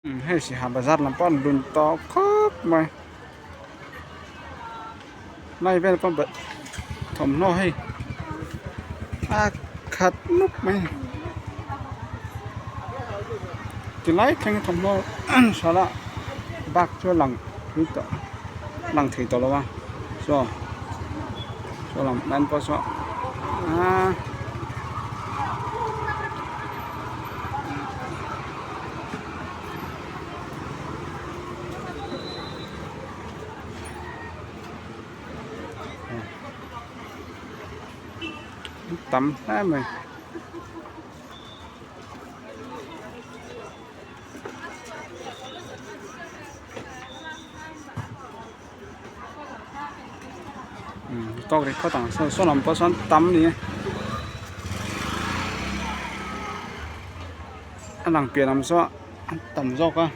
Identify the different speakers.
Speaker 1: Hei Siaha bazar lam pawh an lun tawh khawp mai lai vel pawh thawmhnaw hei a khat nuk mai tilai thleng thawmhnaw hralh a bak chu a lang thui tawh lang thei tawh lo a saw saw lam lan pawh saw aaa. Tam hle mai. Tawk rih phawt ang saw saw lam pawh sawn tam ni a lang piah lam saw a tam zawk a.